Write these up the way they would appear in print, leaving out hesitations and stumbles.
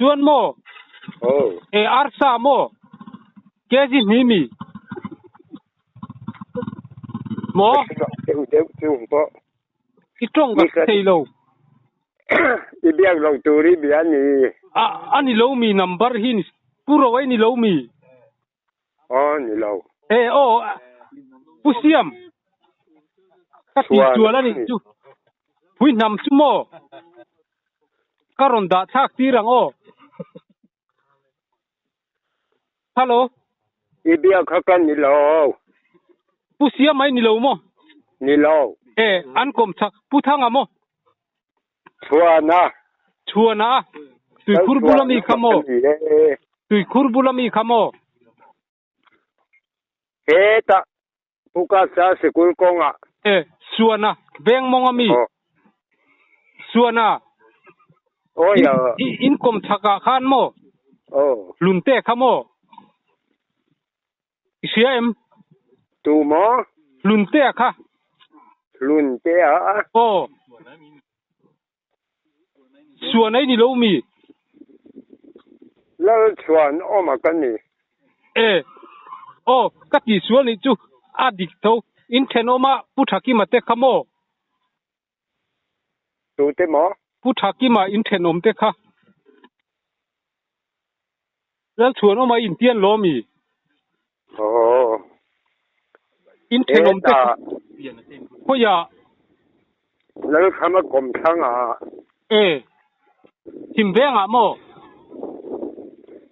Chuan maw? Aw. E arsa maw? Kg hnih mi? Maw? Deuh deuh chung pawh. I tawng ka thei lo. I biak lo tur i bia ni. A a ni lo mi number hi ni Pu Ro ai ni lo mi? Aw ni lo. E aw Pu Siam ka tih sual a nih chu. Phui hnam chu maw? Ka rawn dah thlak tir ang aw. Hello. I biak kha ka ni lo. Pu Siam ai ni lo maw? Ni lo. E an kawm chak Pu Thanga maw? Chhuana. Chhuana a. Tuikhur bula mi kha maw? Tuikhur bula mi kha maw? Hetah Pukasa sikul kawngah. E, Suana, veng mawng a mi? Suana, in kawm chhakah khan maw? Hlunte kha maw? I hria em? Tu maw? Hluntea kha. Hluntea a? Aw. Suan ei ni lo mi? Lal chuan awm a ka ni. E. Aw, ka tih sual nih chu a dik tho. In thenawma Pu Thakima te kha maw? Tute maw? Pu Thakima in thenawm te kha. Lal chuan awm a intian lo mi? Aw. In thenawm te khawiah? Lalkhama kawmthlang ah. E. Thim vengah maw?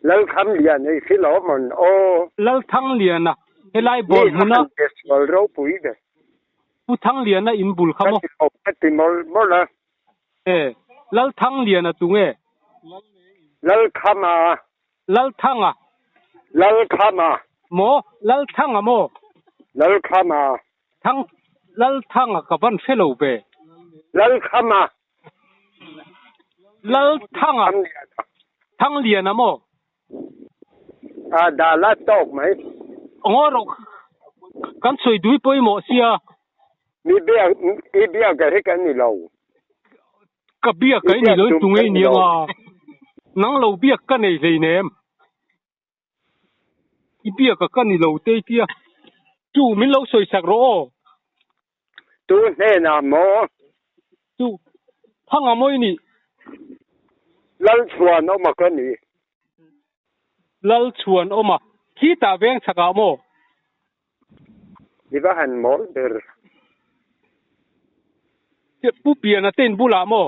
Lalkham lian ei si lo mawn aw. Lalthangliana helai ball hmuna. Mi a han ropui ve. Pu Thangliana in bul kha maw? Ka ti lo ka ti mawlh mawlh a. E, Lalthangliana tu nge? Lalkhama. Lalthanga. Lalkhama. Maw? Lalthanga maw? Lalkhama. Thang, Lalthanga ka van hre lo ve. Lalkhama. Lalthanga. Thangliana maw? A dah la tawk mai. Ngaw rawh kan sawi dui pawimawh sia. Mi biak i biak ka hi ka ni lo. Ka biak ka i ni lo tu ngei ni anga nang lo biak ka nei hleinem. I biak ka ka ni lo te tia chu min lo sawi sak rawh aw. Tu hnenah maw? Tu thanga maw i nih? Lalchhuan awma ka ni. Lalchhuan awma khitah veng chhakah maw? I va han mawl ber. Pu Piana te in bulah maw?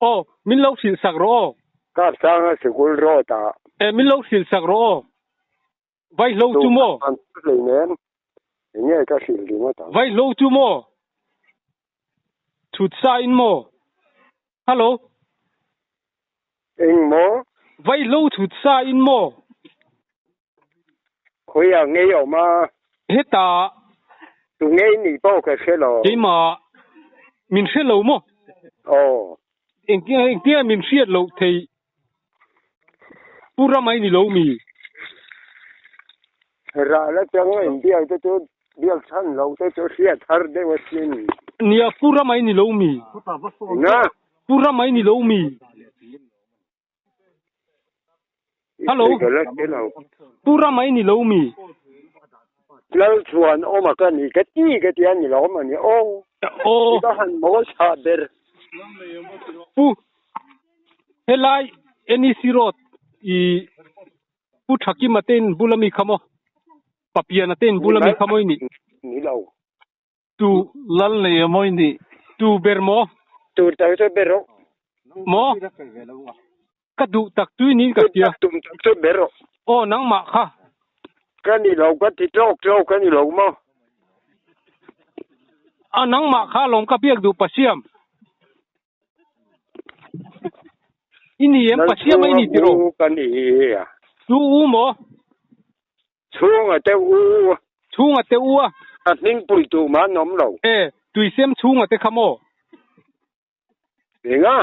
Aw, min lo hrilh sak rawh aw. Kapsanga sikul road ah. E, min lo hrilh sak rawh aw. Vaihlo chu maw? Enge ka hrilh ringawt ang. Vaihlo chu maw? Chhut sa in maw? Hello. Eng maw? Vaihlo chhut sa in maw? Khawiah ngei awm a? Hetah. Tu ngei nih pawh ka hre lo. Keimah min hre lo maw? Aw. Engtia min hriat loh theih? Pu Ramai ni lo mi? Rah la chang a inbiak te chu biak chhan lo te chu hriat har deuh asin. Nia Pu Ramai ni lo mi? Enga? Pu Ramai ni lo mi? Hello? Pu Ramai ni lo mi? Lal chuan awm a ka ni ka ti ka ti a ni lo awm a ni aw. Aw. I va han mawl chhah ber. Pu Helai NEC Road i Pu Thakima te in bul ami kha maw? Papiana te in bul ami kha maw i nih? Ni lo. Tu Lal nei a maw i nih? Tu ber maw? Tu tak chu ber rawh. Maw? Ka duh tak tu i niin ka hria. Tum tak chu ber rawh. Aw nangmah kha. Ka ni lo ka ti tawk tawk ka ni lo maw? A nangmah kha alawm ka biak duh Pasiam. I ni em Pathian mai ni tiraw? U ka ni a. Tu u maw? Chhunga te u. Chhunga te u a. A hming pui tu mah an awm lo. E, tuisem chhunga te kha maw? Enga?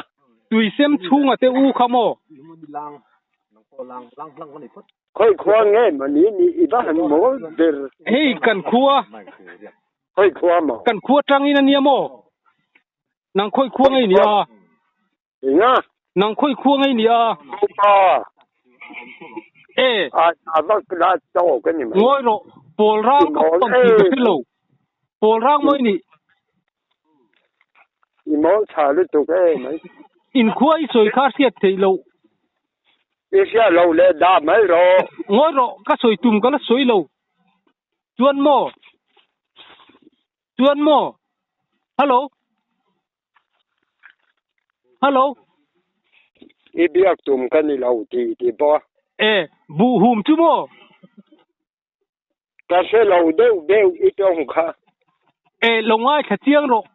Tuisem chhunga te u kha maw? Khawi khua nge mah ni ni i va han mawl ber. Hei kan khua. Khawi khua maw? Kan khua tangin a nia maw? Nang khawi khua ngei nia? Enga? Nang khawi khua ngei ni a? Pa. E. A a vak la tawk a ni mai. Ngawi rawh, pawl rang ka pang tih ka hre lo. Pawl rang mawi ni. I mawl tha lutuk e mai. Inkhua i sawi kha hriat theih loh. I hria lo leh dah mai rawh. Ngawi rawh, ka sawi tum ka la sawi lo. Chuan maw? Chuan maw? Hello? Hello? I biak tum ka ni lo ti ti pawh. E, buh hum chu maw? Ka hre lo deuh deuh i tawng kha. E, lo ngaithla chiang rawh.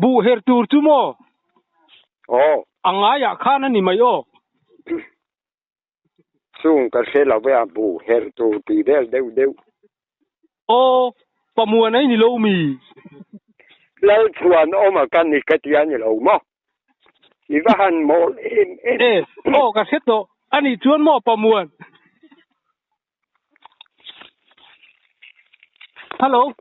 Buh her tur chu maw? Aw. A ngaiah khan a ni mai aw. Chung ka hre lo ve a, buh her tur tih vel deuh deuh. Aw, pamuan a i ni lo mi? Lalchhuan awm a ka ni ka ti a ni lo maw? I va han mawl em em. E, aw ka hre tawh. A nih chuan maw pamuan? Hello.